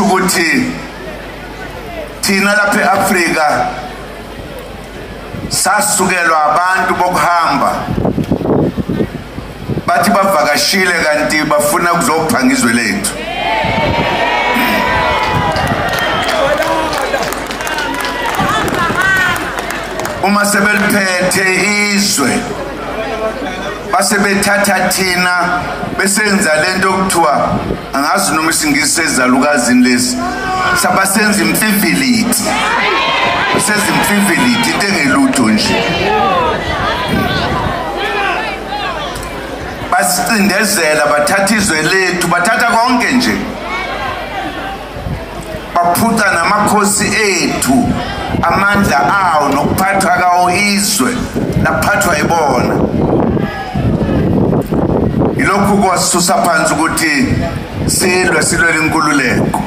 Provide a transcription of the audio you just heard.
Okusho ukuthi thina lapha eAfrika sasukelwa abantu bokuhamba, bathi bavakashile kanti bafuna ukuzophanga izwe lethu. Uma sebeliphethe izwe base bethatha thina besenza lento okuthiwa, angazi noma isingisi sezalukazini lesi, sabasenza imfivilithi, senza imfivilithi, into engelutho nje. Basicindezela, bathatha izwe lethu, bathatha konke nje, baphuca namakhosi ethu amandla awo nokuphathwa kawo izwe laphathwa yibona. Ilokhu kwasisusa phansi ukuthi silwe, silwele inkululeko.